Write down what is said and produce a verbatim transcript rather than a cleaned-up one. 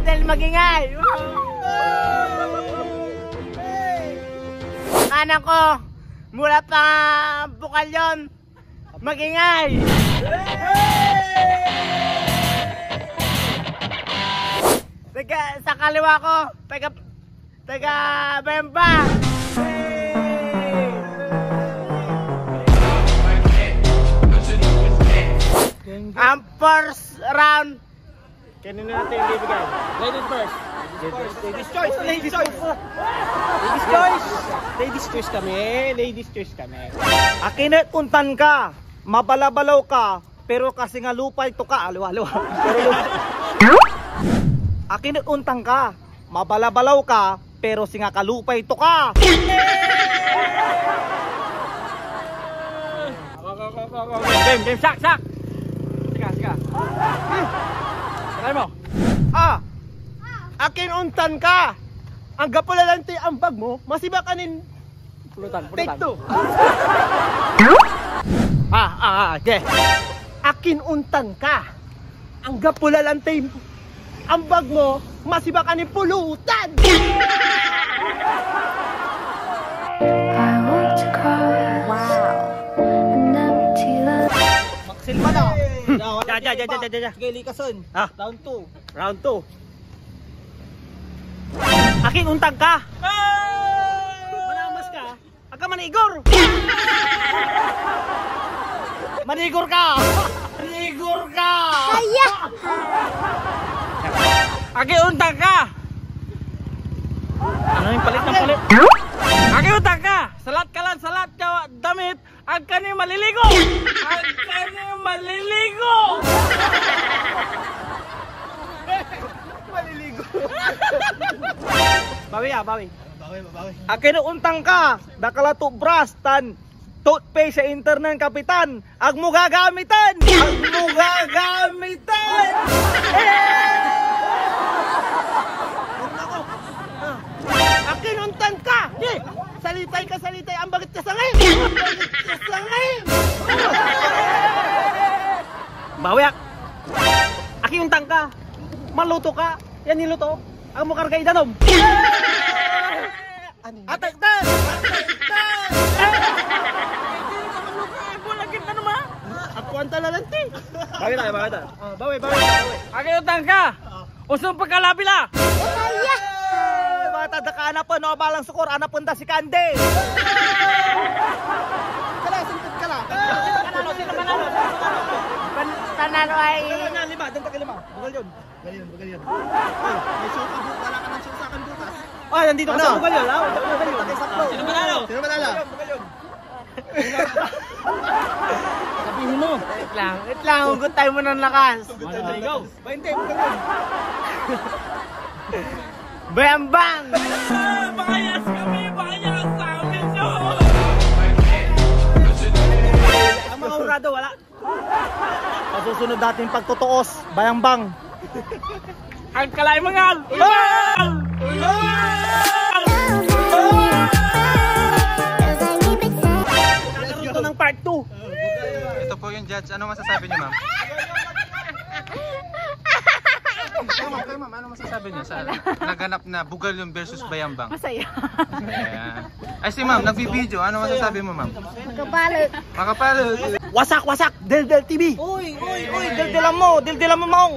Dahil magingay. Anak ko, mula pa bukal yon, magingay. Taga, sa kaliwa ko, taga, taga Bemba. Ang first round, kanino natin ibibigay? Ladies first. Ladies choice, ladies choice. Ladies choice. Ladies choice kami, ladies choice kami. Akin et ontan ka, mabalabalaw ka, pero kasi nga lupay to ka, aliwa, aliwa. Akin et ontan ka, mabalabalaw ka, pero singa kalupay to ka. Game, game, shot, shot. Sika, sika. Try mo. Ah, akin ontan ka. Anggapo la lanti ambag mo, masiba ka nin pulutan, pulutan. Take two. Ah, ah, ah, okay. Akin ontan ka. Anggapo la lanti ambag mo, masiba ka nin pulutan. I want to call wow. An empty love. Maksil pa na. Ja, ja, ja, ja, ja, ja. Sige, likasen. Ah. Round two. Round two. Akin ontan ka. Manamas ka. Aka manigor. Manigor ka. Manigor ka. Aya. Akin ontan ka. Ano yung palit ng palit? Akin ontan ka. Salat ka lang, salat ka damit. Agka ni maliligo! Agka ni maliligo! Maliligo. Bawi ah, bawi. Bawi, bawi. Akin ontan ka, dakala toothbrush tan toothpaste ya inter nen Kapitan. Agmo gagamiten! Agmo gagamiten! Eh! Akin ontan ka! Salitay ka, salitay, ambaget ka sangay! Ambaget ka sangay! Bawi ak. Aki yung tangka. Maluto ka. Yan niluto. Ang mo karga idanom. Atektan! Atektan! Akuan ta lalanti. Bawi tayo, bawi tayo. Ah, bawi, bawi, bawi. Aki yung tangka. Usong pagkalabi la! Ay, bata da ka anapen, no, balang sukor, anapen da si Candy! Kala, sumpit ka la! Sino manalo? Sino manalo? Pan-, panalo ay... Kala na, lima, danta ka lima. Bugal yun. Bugal yun, bugal yun. Ay, may show ka bu-, wala ka ng show sa akin bukas. Ah, nandito ka sa bugal yun, ha? Bugal yun. Sino manalo? Sino manalo? Bugal yun, bugal yun. Sabihin mo. Wait lang, wait lang. Hugot tayo muna ng lakas. Ano, ikaw? Bainte, hugot yun. Bayambang! Bias kami! Bias! Sabi nyo! Ang mga hurado, wala. Sa susunod nating pagtotoos, bayambang. Ang kalay mangal! Nagkaroon to ng part two. Ito po yung judge. Ano masasabi niyo, ma'am? Kayo, ma'am, kayo, ma'am. Ano masasabi niyo sa naganap na Bugalyon versus Bayambang? Masaya. Ayan. Ay, si ma'am, nagbibideo. Ano masasabi mo, ma'am? Makapalit. Makapalit. Wasak, wasak! Deldel T V! Uy, uy, uy! Deldelan mo! Deldelan mo, maong!